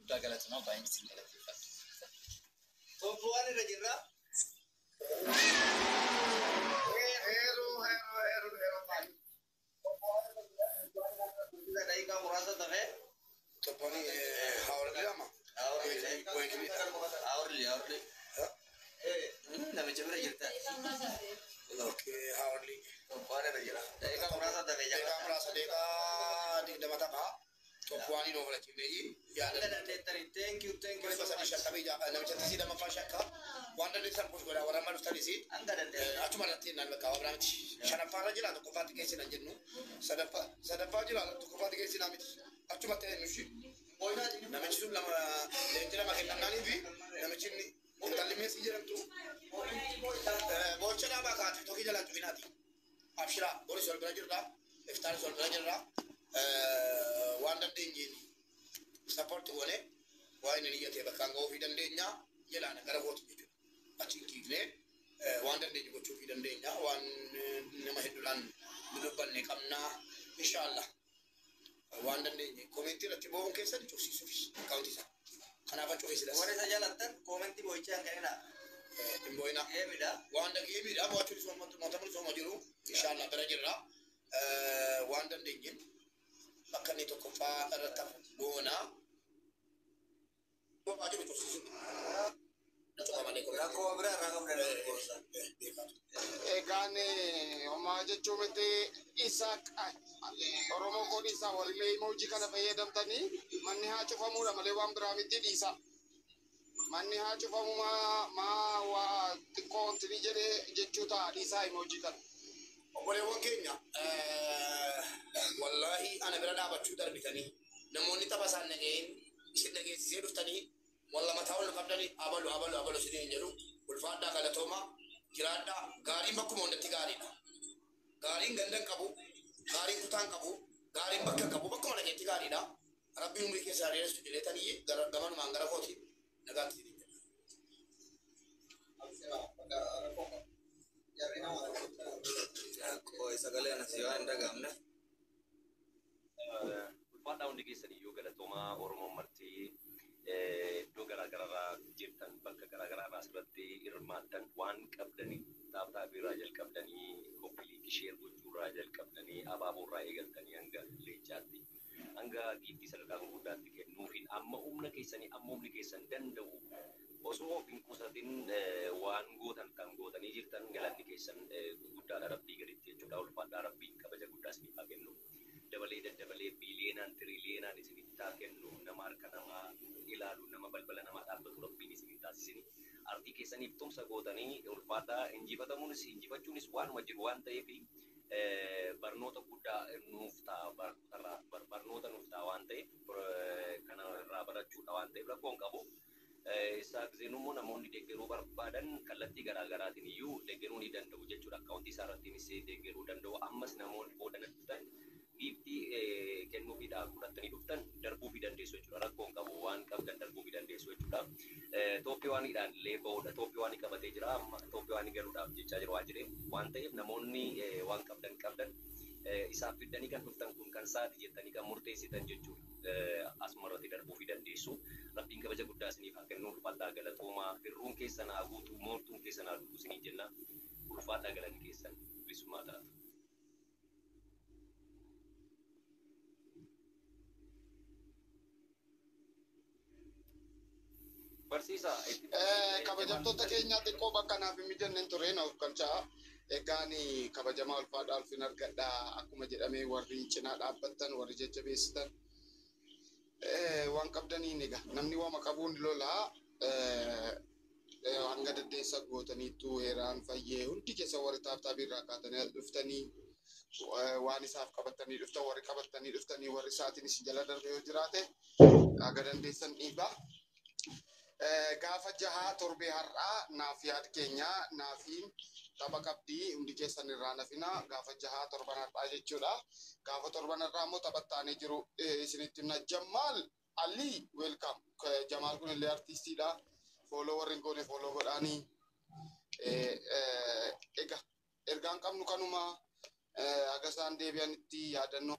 Guddaa galatoomaa, baay'een isin galateeffadha. Tokko waan irra jirra. Heeruu heeruu heeruu heeruu maali? Daqiiqaa muraasa tafee. Toppani hawar lama. Hourly hourly. Namicha bira jirta. Okay, hourly. Tokko waan irra jira. Daqiiqaa muraasa tafee. Daqiiqaa muraasa, daqiiqaa 20 tapha. Top one nuu fudhachiifnee Hanga yaada. dandeettanii, thank you, thank you Dhibba so sadii much. shantamii ja'a namicha tisii lammaffaa shakka. Waan dandeessan push godhaa, warra amma dhuftanis. Hanga dandeettan. Achuma irratti naan bakka waa biraa miti. Shanaffaarra jira, tokkoffaatti keessina jennu. Sadaffaa sadaffaa jira, tokkoffaatti keessinaa miti. Achuma ta'e nushi. Namichi sun lama leenji lama kennamnaanii fi namichi inni intalli meesii jedhamtu boocha dhaabaa kaate tokki jalaan cufinaati. Abshiraa, boris wal bira jirra. Iftaanis wal bira jirra. Waan dandeenyeen support goone waa inni niyyatee bakkaan ga'uu fi dandeenya jedhaan gara gootu jechuudha. Achi hin kiifnee waan dandeenyu gochuu fi dandeenya, waan nama hedduudhaan nu dubbanne qabnaa, inshaallah. Waan dandeenye comment irratti bo'uun keessan cufsiisuuf akkaawuntii isaa. Kanaaf cufee silas. Warri isa jaalattan comment boo'ichaa hin kenninaa. Hin bo'inaa. Eemidha. Waan dhageemiidha mo'achuun mootummaan sooma jiru, inshaallah bira jirra. Waan dandeenyeen bakka inni tokkoffaa irratti hafu goonaa. Bo'aa jiru cufsiisuuf. Rakkoo biraa irraa qabdan gorsa. Egaan homaa jechuu miti, isa Oromoo koo dhiisaa, warri emoji kana fayyadamtanii manni haa cufamuudha malee waan biraa miti, dhiisa. Manni haa cufamu, maa maa waa xiqqoo ontini jedhee jechuu ta'a, dhiisaa emoji kana. Obboleewwan keenya, wallaahi ana bira dhaabachuu darbitanii namoonni tapha isaan dhaga'een isin dhageessisee dhuftanii walla mataa ol qabdanii abalu abalu abalu isiniin jedhu, ulfaadhaa, galatooma, jiraadhaa. Gaariin bakkuma hundatti gaariidha. Gaariin ganda hin qabu, gaariin kutaan qabu, gaariin bakka hin qabu, bakkuma dhageetti gaariidha. Rabbiin umurii keessaa dheeressu jedheetanii gara gamanumaan gara kooti nagaatti isiniin jedha. Rakkoo sagalee anas yoo hin dhaga'amne. Ulfaadhaa, hundi keessan iyyuu galatoomaa. Oromoon marti iddoo garaagaraarraa jirtan, bakka garaagaraarraa asirratti hirmaattan, waan qabdanii tap tap irraa jalqabdanii, copy link share gochuurraa jalqabdanii, abaaboorraa eegaltanii hanga leencaatti, hanga giiftii sadarkaa gurguddaatti kennuufiin amma humna keessanii, amma humni keessan danda'u osoo of hin qusatin waan gootan kan gootanii jirtan, galanni keessan guddaadha rabbii gaditti jechuudha. Ulfaadhaa, rabbiin kabaja guddaa isiniif haa kennu. Dabalee daddabalee biiliyoonaan tiriliyoonaan isinitti haa kennu. Nama harka namaa ilaalu, nama balbala namaa dhaabbatu rabbiin isin taasisini. Artii keessaniif tumsa gootanii ulfaadhaa. Injifatamuunis injifachuunis waanuma jiru waan ta'eef barnoota guddaa nuuf ta'a, barnoota nuuf ta'a waan ta'eef, kana irraa barachuudha waan ta'eef rakkoon qabu. Isaa giseen immoo namoonni deeggaruu barbaadan kallattii garaa garaatiin iyyuu deeggaruu ni danda'u jechuudha. Akkaawuntii isaa irrattiinis deeggaruu danda'u. Ammas namoonni booda dhuftan giiftii kennuufiidhaaf fudhattanii dhuftan darbuufii dandeessu jechuudha. Rakkoon qabu, waan qabdan darbuufii dandeessu jechuudha. Top oneiidhaan illee ba'uudha. Top one qabatee jira. Amma top one galuudhaaf jechaa jiru waan jedheef waan ta'eef, namoonni waan qabdan qabdan isaaf fiddanii kan dhuftan, kun kan saati jettanii kan murteessitan jechuudha. Asuma irratti darbuufii dandeessu. Rabbiin kabaja guddaa isiniif haa kennu. Ulfaadhaa, galatoomaa. Firruun keessan haa guutu, moortuun keessan haa guutu isiniin jenna. Ulfaadhaa, galanni keessan bilisummaa taatu. Barsiisaa itti Kabajamtoota keenya, xiqqoo bakka naaf hin mijanne hin ture, naaf galchaa. Egaan kabajamaa, ulfaadhaa, ulfin argadhaa. Akkuma jedhamee, warri cinaa dhaabbattan, warri jajjabeessitan, waan qabdaniin, egaa namni waama qabuun lolaa, hanga dandeessa gootaniittu. Heeraan fayyee, hundi keessa warri tap tap irraa kaatanii dhuftanii, waan isaaf qabatanii dhuftan, warri qabatanii dhuftanii, warri isaatiin isin jala darbe yoo jiraate, haga dandeessan dhiibaa. Gaafa 6 torbee har'aa naaf yaad keenya naafiin tapha qabdii, hundi keessan irraa nafina, gaafa 6 torban har'aa jechuudha. Gaafa torban har'aa immoo taphattaanii jiru isinitti himna. Jammaal Ali, welcome. Jamaal kun illee artiistiidha. Follow warri hin goone follow godhaanii. Egaa ergaan qabnu kanuma, haga isaan deebi'anitti yaadannoo.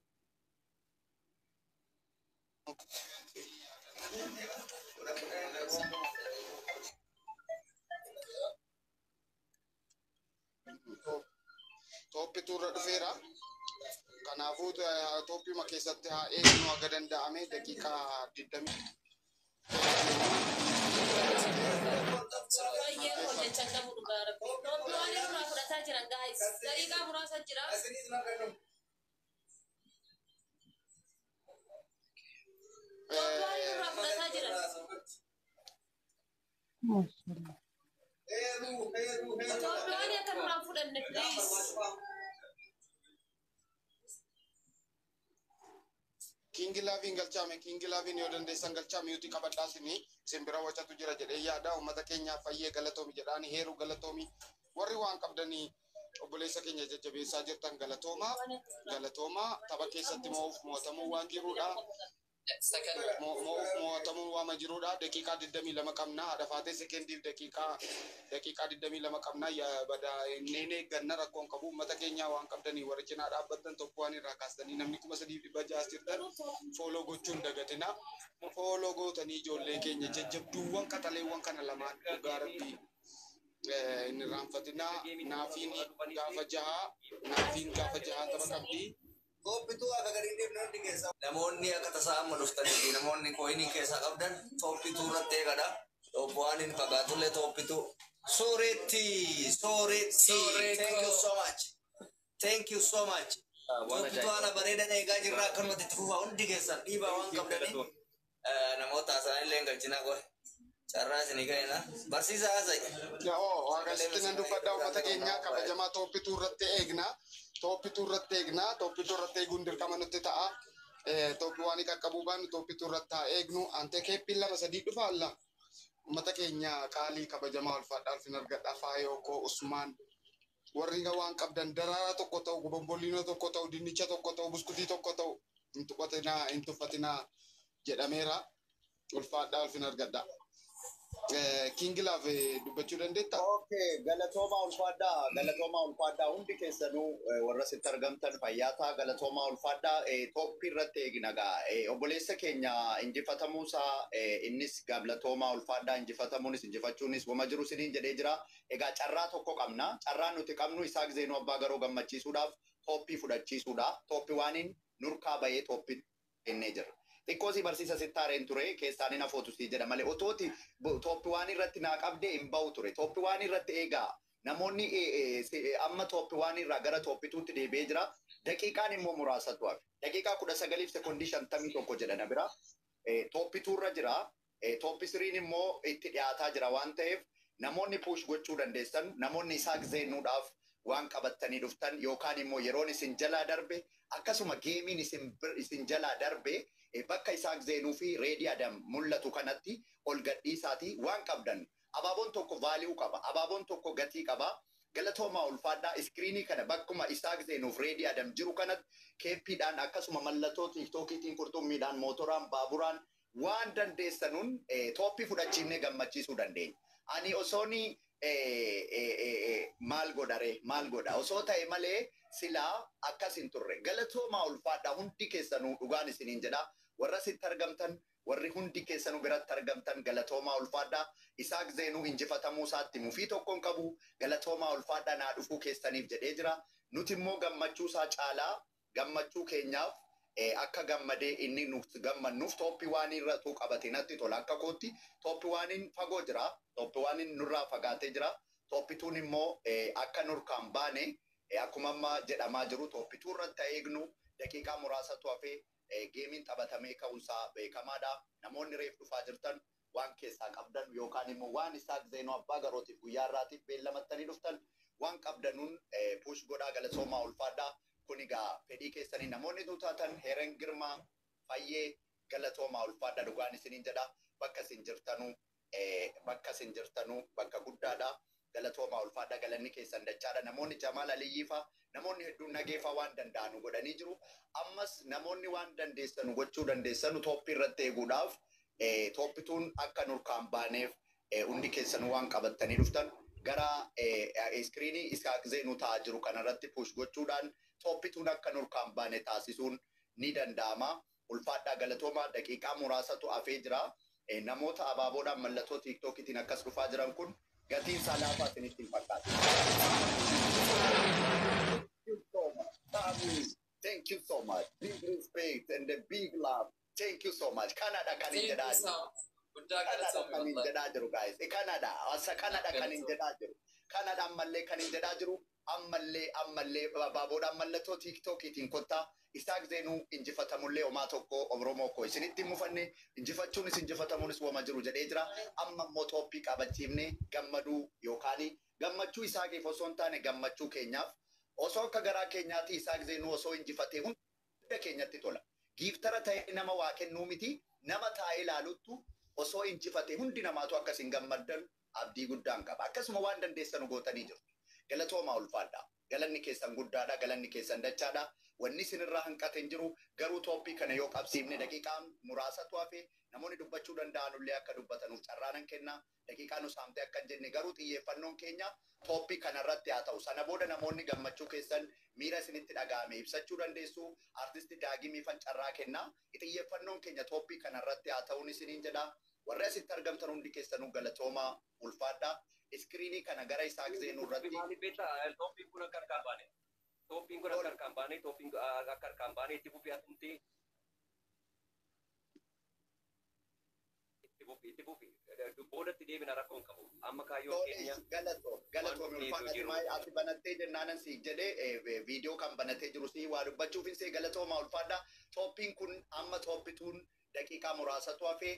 nurra dhufeera. Kanaafuu tooppima keessatti haa eegnu haga danda'ame daqiiqaa 20. Baay'ee hojjechaa qabu dhugaa rabbi. Tooppi waan irraa fudhataa jiran guys. Daqiiqaa muraasa jira. Tooppi waan irraa fudhataa jiran. Tooppi waan akka nurraa fudhanne please. Kiingi Laaviin galchaame, Kiingi Laaviin yoo dandeessan galchaa, miyuutii qabadhaa, isinii isin bira wacatu jira jedhee yaada. Uummata keenyaaf fayyee galatoomi jedhaani, heeruu galatoomi, warri waan qabdanii obboleessa keenya jajjabeessaa jirtan galatoomaa, galatoomaa. Tapha keessatti mo'uuf mo'atamuu waan jirudha. Mo'uuf mo'atamuu waama jirudha. Daqiiqaa 22 qabna. Haadha faatee sekendiif daqiiqaa 22 qabna. Bada inni eegganna, rakkoon qabu. Uummata keenyaa waan qabdanii warri cinaa dhaabbattan tokko waan irraa kaastanii namni 3600 jirtan follow gochuun dagatina. Follow gootanii ijoollee keenya jajjabduuwwan qaxaleewwan kana lamaan dhugaa rabbii hin irraanfatinaa. Naafiin gaafa jahaa, naafiin gaafa jahaa tapha qabdi. Tooppituu akka gadi hin deemne hundi keessa. Namoonni akka tasaa amma dhuftanii fi namoonni coinii keessaa qabdan tooppituu irratti eegadha. Top oneiin fagaatullee tooppituu. Sooretti, sooretti. Thank you so much. Thank you so much. Tooppituu haala bareedan eegaa jirra, akkanumatti itti fufaa hundi keessan dhiibaa waan qabdanii. Namoota haasa'an hin galchinaa qoe. Carraa isinii kennina. Barsiisaa haasa'i. Yaa akkasitti nan dubbadha. Uummata keenya kabajamaa, tooppituu irratti eegna. Tooppituu irratti eegna. Tooppituu irratti eeguun dirqama nutti ta'a. Tooppii waan qaqqabuu baannu tooppituu irratti haa eegnu. Antee keeppiin lama sadii dhufa alla. Uummata keenya qaalii kabajamaa, ulfaadhaa, ulfin argadha. Faayoo koo Usmaan. Warri waan qabdan daraaraa tokko ta'u, bomboliinoo tokko ta'u, dinnicha tokko ta'u, buskutii tokko ta'u hin tuqatinaa, hin tuffatinaa jedhameera. Ulfaadhaa, ulfin argadha. Kiingilaaf dubbachuu dandeettaa? Okay, galatoomaa ulfaadhaa, galatoomaa ulfaadhaa, hundi keessanuu warra sitti argamtan fayyaataa, galatoomaa ulfaadhaa. Tooppii irratti eegna gaa. Obboleessa keenya injifatamuusaa innis galatoomaa ulfaadhaa, injifatamuunis injifachuunis wama jiru siniin jedhee jira. Egaa carraa tokko qabna. Carraan nuti qabnu Isaaq Zeenuu abbaa garoo gammachiisuudhaaf tooppii fudhachiisuudha. Tooppii waaniin nurkaa bahee tooppii kennee jira. Xiqqoo si barsiisa sitti aareen ture, keessaan hin hafootu si jedha malee otooti top one irratti naa qabdee hin bahu ture. Top one irratti eegaa namoonni amma top one irraa gara top twotti deebi'ee jira. Daqiiqaan immoo muraasatu hafe. Daqiiqaa 19f sekondii 51 jedha na bira. Top tworra jira. Top threen immoo itti dhiyaataa jira waan ta'eef namoonni push gochuu dandeessan, namoonni Isaaq Zeenuudhaaf waan qabattanii dhuftan yookaan immoo yeroon isin jalaa darbe, akkasuma gameiin isin jalaa darbe, bakka Isaaq Zeenuu fi Reedii Adam mul'atu kanatti ol gadhiisaatii waan qabdan. Abaaboon tokko value qaba. Abaaboon tokko gatii qaba. Galatoomaa ulfaadhaa, screenii kana bakkuma Isaaq Zeenuuf Reedii Adam jiru kanatti keeppiidhaan, akkasuma mallattoo tiiktookiitiin, qurxummiidhaan, mootoraan, baaburaan, waan dandeessanuun tooppii fudhachiifnee gammachiisuu dandeenya. Ani osooni maal godhare, maal godha osoo ta'e malee silaa akkas hin turre. Galatoomaa ulfaadhaa hundi keessanuu, dhugaan isiniin jedha. Warra sitti argamtan, warri hundi keessanuu biratti argamtan, galatoomaa ulfaadhaa. Isaaq Zeenuu injifatamuu isaatti mufii tokko hin qabu. Galatoomaa ulfaadhaa, naa dhufuu keessaniif jedhee jira. Nuti immoo gammachuu isaa caalaa gammachuu keenyaaf akka gammadee inni nu gammannuuf top one irra tuu qabate natti tola. Akka kootti top oneiin fagoo jira. Top oneiin nurraa fagaatee jira. Top twon immoo akka nurkaan baane akkuma amma jedhamaa jiru top two irratti eegnu. Daqiiqaa muraasatu hafee, gameiin taphatamee ka'uunsaa beekamaadha. Namoonni reef dhufaa jirtan waan keessaa qabdan yookaan immoo waan Isaaq Zeenoo abbaa garootiif guyyaa irraatiif beellamattanii dhuftan waan qabdanuun push godhaa, galatoomaa ulfaadhaa. Kun egaa fedhii keessanii namoonni nu taatan Heeren Girmaa Fayyee, galatoomaa ulfaadhaa, dhugaan isiniin jedha. Bakka isin jirtanuu, bakka isin jirtanuu bakka guddaadha. Galatoomaa ulfaadhaa, galanni keessan dachaadha. Namoonni Jamaal Aliyyii faa, namoonni hedduun nageefaa waan danda'anu godhanii jiru. Ammas namoonni waan dandeessanu gochuu dandeessanu tooppii irratti eeguudhaaf, top twon akka nurkaan baaneef, hundi keessanuu waan qabattanii dhuftan gara screenii Isaaq Zeenuu ta'aa jiru kanarratti push gochuudhaan top twon akka nurkaan baane taasisuun ni danda'ama. Ulfaadhaa, galatoomaa, daqiiqaa muraasatu hafee jira. Namoota abaaboodhaan mallattoo tiiktookiitiin akkas dhufaa jiran kun gatiin isaa laafaa isinitti hin fakkaatu. Family, thank you so much. Big respect and a big love. Thank you so much. Canada kan hin Thank you jedhaa jiru. so guddaa Kanadha galatoomi kan hin wallahi. jedhaa jiru guys. Kanada, asa Kanada kan hin jedhaa jiru. Kanada ammallee kan hin jedhaa jiru. Ammallee ammallee abaaboodhaan mallattoo tiiktookiitiin kottaa. Isaak Zeenuu injifatamullee homaa tokko Oromoo koo isinitti hin mufanne, injifachuunis injifatamuunis wama jiru jedhee jira. Amma immoo tooppii qabachiifne gammaduu yookaan gammachuu Isaaqiif osoo hin taane gammachuu keenyaaf, osoo akka garaa keenyaatti Isaak Zeenuu osoo injifatee hunda keenyatti tola. Giiftara ta'ee nama waa kennuu miti, nama taa'ee ilaaluttu osoo injifatee hundi namaatu akkas hin gammaddan abdii guddaan qaba. Akkasuma waan dandeessanu gootanii jirtu. Galatoomaa, ulfaadha. Galanni keessan guddaadha. Galanni keessan dachaadha. Wanni isinirraa hanqate hin jiru. Garuu tooppii kana yoo qabsiifne, daqiiqaan muraasatu hafe, namoonni dubbachuu danda'anullee akka dubbatanuuf carraanan kenna. Daqiiqaa nu saamte akka hin jenne, garuu xiyyeeffannoon keenya tooppii kanarratti haa ta'u. Sana booda namoonni gammachuu keessan, miira isinitti dhaga'ame ibsachuu dandeessu. Artisti Daagimiifan carraa kenna. Xiyyeeffannoon keenya tooppii kanarratti haa ta'uun isiniin jedha. Warri asitti argamtan hundi keessanuu galatoomaa, ulfaadha. Iskiriinii kana gara Isaak Zeenuu irratti Maaliif beektaa, tooppiin kun akka harkaan baane. Tooppiin kun akka harkaan baane, tooppiin akka harkaan baane, itti fufii atumti. Itti fufi, itti fufi. Boodatti deebina, rakkoon qabu. Amma kaayyoon keenya Galatoo, galatoomi, ulfaadha. Maal ati banattee jennaanan si jedhee, viidiyoo kan banatee jiru si waa dubbachuuf hin see. Galatoomaa, ulfaadha. Tooppiin kun amma tooppituun daqiiqaa muraasatu hafe,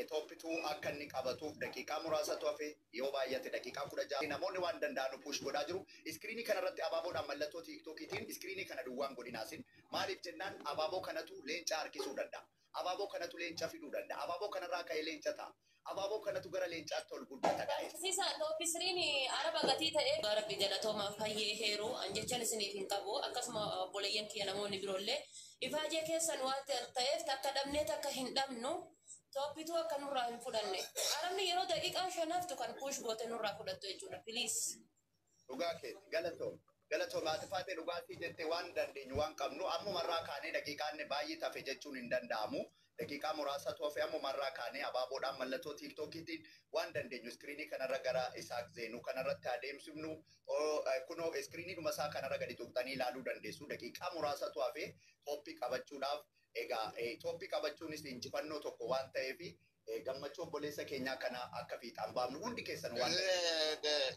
tooppituu akka inni qabatuuf daqiiqaa muraasatu hafe, yoo baay'ate daqiiqaa 16. Namoonni waan danda'an push godhaa jiru. Iskiriinii kanarratti abaaboodhaan mallattoo tiiktookiitiin iskiriinii kana duwwaan godhinaasin. Maaliif jennaan, abaaboo kanatu leenca harkisuu danda'a. Abaaboo kanatu leenca fiduu danda'a. Abaaboo kanarraa ka'ee leenca ta'a. Abaaboo kanatu gara leencaatti ol guddata, guys. Barsiisa top threen araba gatii ta'ee Rabbi galatoomaa. Fayyee heeruu an jechan isiniif hin qabu. Akkasuma obboleeyyan kiyya, namoonni biroollee ifaajee keessan waan ta'eef takka dhabnee takka hin dhabnu, tooppituu akka nurraa hin fudhanne. Arabni yeroo daqiiqaa shanaftu kan push goote nurraa fudhattu jechuudha, please. Dhugaa keeti, galatoom. Galatoom, haati faatee, dhugaatii jettee, waan dandeenyu waan qabnu ammumarraa kaanee, daqiiqaan baay'ee tafe jechuun hin danda'amu. Daqiiqaa muraasatu hafe, ammumarraa kaanee abaaboodhaan mallattoo tiiktookiitiin waan dandeenyu iskiriinii kanarra gara Isaak Zeenuu kanarratti adeemsifnu. Kunoo iskiriiniidhuma isaa kanarra gadi tuqxanii ilaaluu dandeessu. Daqiiqaa muraasatu hafe tooppii qabachuudhaaf. Egaa tooppii qabachuunis injifannoo tokko waan ta'eef, gammachuu obboleessa keenyaa kana akka fiixaan baafnu hundi keessan waan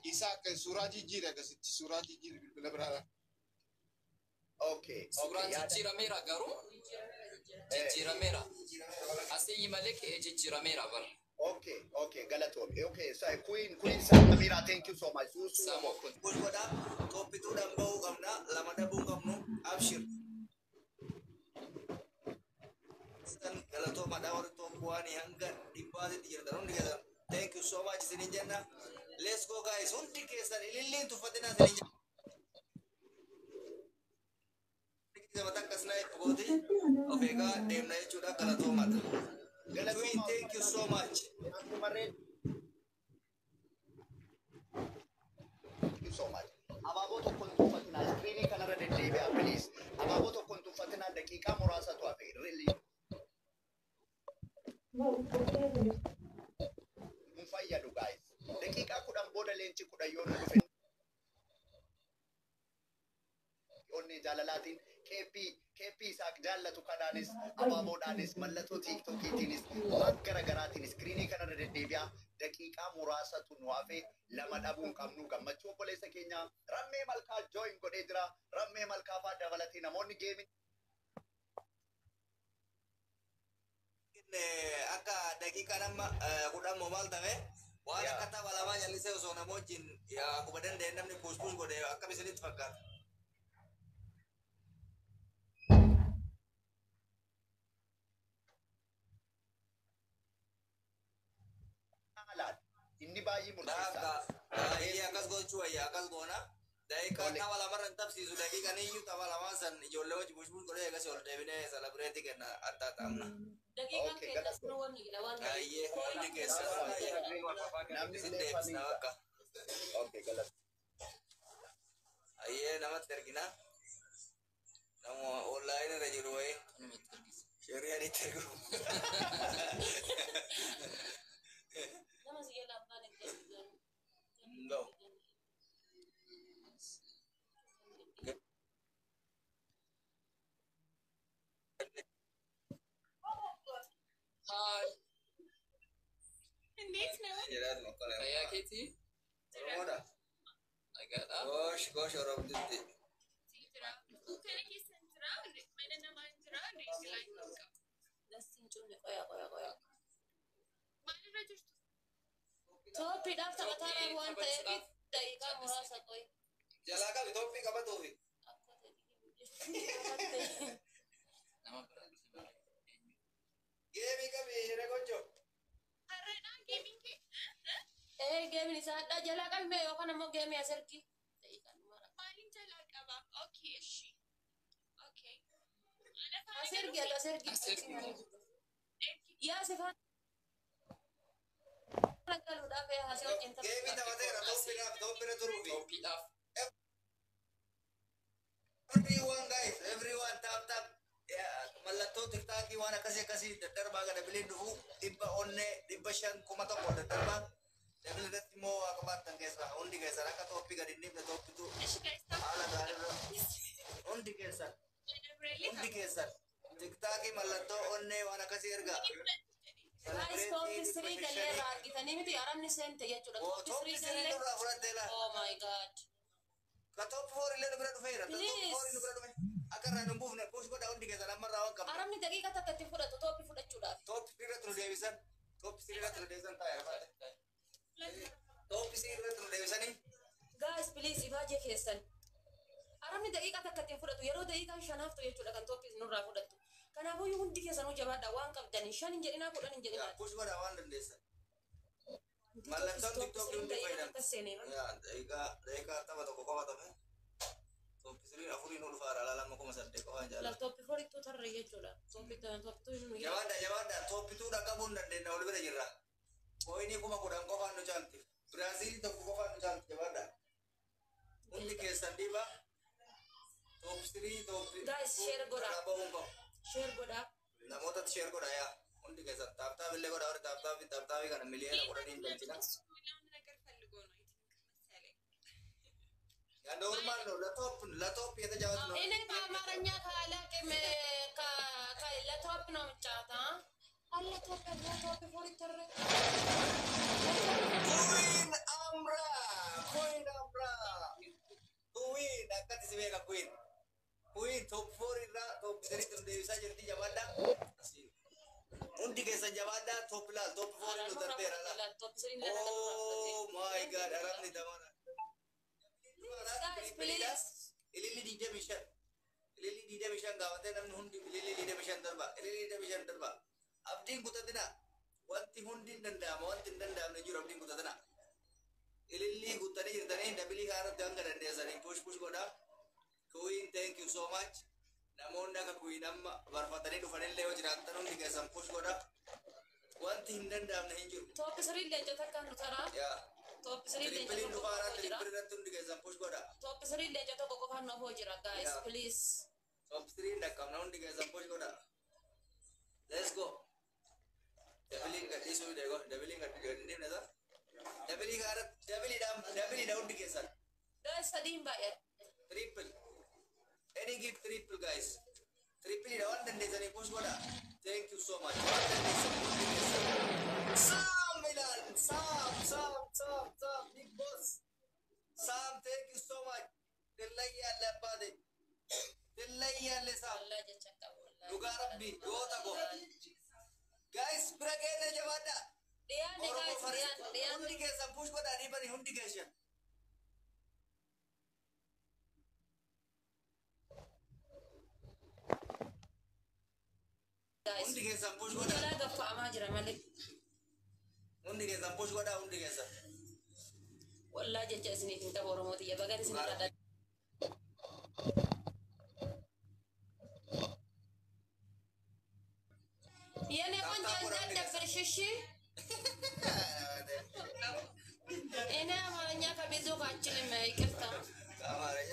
Isaak, suuraa jijjiire, akkasitti suuraa jijjiire bilbila biraadha. Okay. Suuraan jijjiirameera, garuu jijjiirameera. Asii malee ka'ee jijjiirameera bara. Okay, galatoom. Okay, so Queen Samira, thank you so much. Susu. Samo kun. Push godhaa, tooppituudhaan bahuu qabna, lama dhabuu qabnu, abshir. Galatoomaadha warri top one hanga dhibbaatitti jirtan hundi keessan. Thank you so much isiniin jenna. Let's go, guys, hundi keessan ililliin tuffatinaa isiniin jenna. Takka snipe gooti of eegaa deemna jechuudha, galatoomaadha. Queen, thank you so much. Akkumarree. Thank you so much. Abaaboo tokko hin tuffatinaa. Iskiriinii kanarra deddeebi'aa, please. Abaaboo tokko hin tuffatinaa, daqiiqaa muraasatu hafe. Really. Hin fayyadu, guys. Daqiiqaa 10 booda leenci 10 yoo nu dhufe. Onnee jaalalaatiin keeppii keeppii Isaak jaallatu kanaanis, abaaboodhaanis, mallattoo tiiktookiitiinis, waan gara garaatiin iskiriinii kanarra deddeebi'aa. Daqiiqaa muraasatu nu hafe, lama dhabuu hin qabnu gammachuu obboleessa keenya. Rammee Malkaa join godhee jira. Rammee Malkaa fa'aa dabalatee namoonni geemii Akka daqiiqaan amma 10 moo maal ta'e, waan akka tapha lamaa jallisee osoo nama wajjin akkuma danda'e namni push push godhe akkam isinitti fakkaata? Haalaan inni baay'ee murteessaadha. Baay'ee akkas gochuu wayya, akkas goona. Daqiiqaa tapha lamarra hin tapsiisu, daqiiqaan iyyuu tapha lamaan san ijoollee wajji push push godhee eegas ol deebinee celebrate kenna adda ta'amna. Daqiiqaan Okay, keenyas nu wanni jedha waan ta'eef. Baay'ee hundi keessan Namni isin illee deebisna bakka. Okay, galata. Ayyee, namatti ergina. Nama online irra jiru wayii. Sheriyaa itti ergu. Nama si jala abbaan itti ergu. No. Fayyaa keetii? Oromoodha. Nagaadha. Goosh goosh Oromtitti. Dastiin cunne qoya qoya qoya. Tooppiidhaaf taphataa waan ta'eef daqiiqaa muraasa qoy. Jalaa qabi tooppii qabatuufi. Akka ta'e. Nama biraa dhufe malee. Eenyu? Geemii qabi jedhe gonjo. Ee geemiin isaa hadhaa jalaa qabime yookaan ammoo geemii as ergi. Daqiiqaan mara. As ergi as ergi. As ergi. Yaa sifaan galuudhaaf haasii wajjin Geemii taphateera tooppiidhaaf tooppira turuufi. Tooppiidhaaf. Everyone guys, everyone tap tap. Mallattoo tiktaakii waan akkasii akkasii daddarbaa gara bileen dhufu 400 500 1000 daddarbaa. Dabila irratti immoo waa qabaattan keessaa hundi keessan akka tooppii gadi hin dhiifne tooppitu haala gaariirra hundi keessan hundi keessan tiktaakii mallattoo onnee waan akkasii ergaa. Guys, tooppi sirii gallee irraa argitanii miti arabni seente jechuudha. Oo, Tooppi tooppi sirii sirii gallee. nurraa fudhattee laa. Oh my God. Ka tooppi foor illee nu bira dhufeera. Ka tooppi foor nu bira dhufe. Akka irraa nu hin buufne push godhaa hundi keessan amma irraa waan qabna. Arabni daqiiqa takka itti fudhatu tooppi fudhachuudhaaf. Tooppi sirii irratti nu deebisan. Tooppi sirii irratti nu deebisan taa'e afaate. Tooppi sirii irratti nu deebisanii. Guys, please ifaajee keessan. Arabni daqiiqa takka ittiin fudhatu yeroo daqiiqaan shanaaf ta'u jechuudha kan tooppi nurraa fudhattu. Kanaafuu hundi keessanuu jabaadha waan qabdanii 5 hin jedhinaa 10 hin jedhinaa. Push godhaa waan dandeessan. Mallattoon tiktookii hundi Daqiiqa fayyadamu. takka seenee. Yaa, daqiiqaa tapha tokko qofa tafe. Tooppi siriin afuriin ol faara alaa 2,800 qofaan jaalladha. Tooppi forittuu tarree jechuudha. Tooppi tooppituu hin Jabaadha jabaadha tooppituu dhaqqabuu hin dandeenya ol bira jirra. Kooyinii 10,000 qofaan nu caalti. Biraaziilii tokko qofaan nu caalti jabaadha. Hundi keessan dhiibaa. Tooppi sirii tooppi. Guys, share godhaa. Karaa bahuun qabu. Share godhaa. Namootatti share godhaa yaa. Hundi keessan taaptaap illee godhaa warri taaptaapii taaptaapii kana 10,000,000 hin galchina. ያ ኖርማል ነው። ለቶፕ ለቶፕ የተጫወት ነው። እኔ ከአማርኛ ካላቅም ለቶፕ ነው የምጫወተው። አለ ቶፕ አለ ቶፕ ፎሪተር ኩዊን አምራ ኩዊን አምራ ኩዊን akkatti si beeka ኩዊን ኩዊን ቶፕ ፎር irraa ቶፕ siriitti nu deebisaa jirti jabaadha. Hundi keessan jabaadha top laal top four nu darbeera laal. ቶፕ ስሪ Oh my God arabni damana. Guys, please. Ililli 25 ililli 25 gaafatee namni hundi ililli 25 darba ililli 25 darba. Abdiin kutatina wanti hundi hin danda'ama wanti hin danda'amne jiru abdiin kutatina. Ililli guuttanii jirtanii dabilii kaarratti hanga dandeessanii push push godhaa. Queen thank you so much. Namoonni akka Queen amma barfatanii dhufanillee yoo jiraattan hundi keessan push godhaa. Wanti hin danda'amne hin jiru. ቶፕ ስሪ leenca takka nu taraa. Yaa. Top three leenca Trippiliin tokko dhufaa qofaan jira. trippilii irratti hundi keessan push godhaa. Top three leenca tokko qofaan nu hafoo jira guys Yeah. please. Top 3 dhaqqabna hundi keessan push godhaa. Let's go. Dabiliin gadhiisuu deego. Dabiliin gadhiifne ta'a. Dabilii kaarratti dabiliidhaan dabiliidha hundi keessan. Guys sadiin baay'ate. Triple. Any give triple guys. Triple dha waan dandeessanii push godhaa. Thank you so much. Waan dandeessanii hundi keessan. Sam Milan. Sam Sam Sam Sam Big Boss. Sam thank you so much. ትለያለህ አባቴ ትለያለህ ሳም። Wallaahi jecha hin qabu wallaahi. Dhugaa rabbii goota koo. Guys bira keenya jabaadhaa. Dhiyaanne Oromoo guys faris dhiyaanne dhiyaanne. hundi keessan push godhaa dhiibanii hundi keessan. Guys Hundi keessan push godhaa. jalaa gaffa'amaa jira malee. Hundi keessan push godhaa hundi keessan. Wallaahi jecha isiniif hin qabu Oromoo xiyya bagan isin irraa dha. የኔ ቆንጆ እንዳትደብርሽ እሺ። እኔ አማርኛ ከብዙ አልችልም፣ ይቅርታ። አማርኛ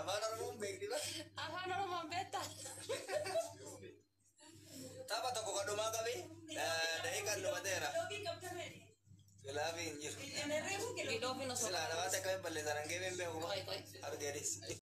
Afaan Oromoon beekti ba? Afaan Oromoon beektaa? Tapha tokko kan dhumaa qabi daqiiqaan dhumateera. Silaafi hin jiru. Giloofiin osoo Silaa namaatti akkamiin balleessan hangee hin beeku. Qoy qoy. Argeedis.